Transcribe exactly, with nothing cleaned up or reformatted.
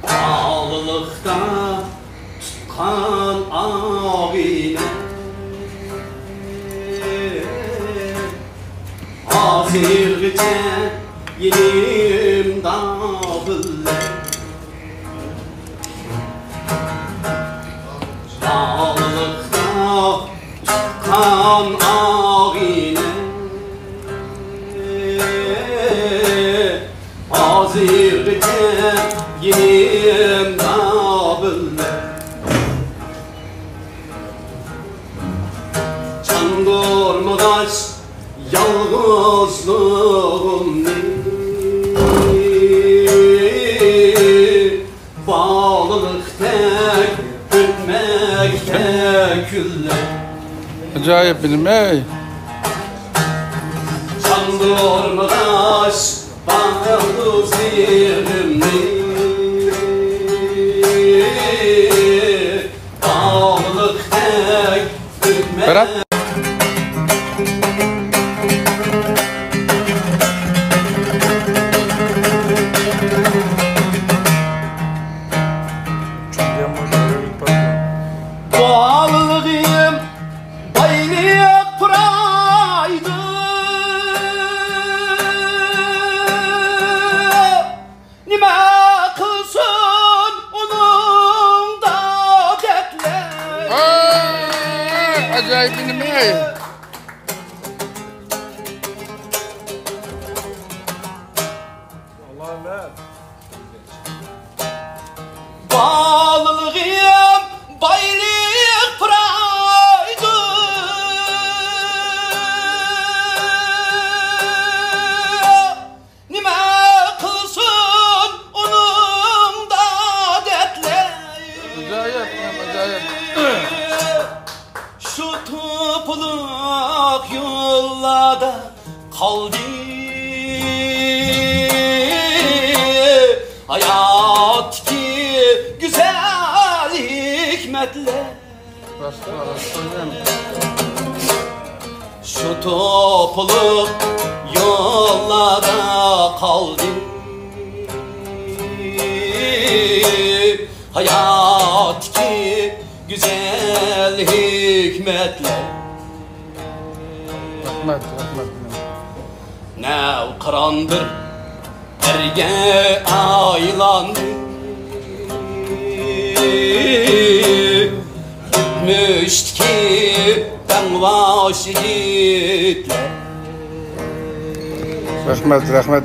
بالىلىقتا تۇتقان ئاغىنە، ھازىرغىچە يېنىمدا بىللە. بالىلىقتا تۇتقان ئاغىنە، ھازىرغىچە يېنىمدا بىللە. چاندۇرمىغاچ يالغۇزلۇغۇمنى، بالىلىقتەك ئۆتمەكتە كۈنلەر. ئاجايىپ بىلىم، ئەي. چاندۇرمىغاچ بالدۇزلىرىمنى، بالىلىقتەك ئۆتمەك. بىراق. بالىلىقىم بايلىق پۇرايدۇ، نېمە قىلسۇن ئۇنىڭدا دەردلەر. ئاي، ئاجايىپ نېمە؟ بالىلىقىم بايلىق پۇرايدۇ، نېمە قىلسۇن ئۇنىڭدا دەردلەر. ئاجايىپ، ئاجايىپ. شۇ توپىلىق يوللاردا قالدى ھاياتتىكى گۈزەل ھېكمەتلەر. شۇ توپىلىق يوللاردا قالدى ھاياتتىكى گۈزەل ھېكمەتلەر. رەھمەت، رەھمەت. نەۋقىران بىر ئەرگە ئايلاندى ئۆتمۈشتىكى دەڭۋاش يىگىتلەر. رەھمەت، رەھمەت.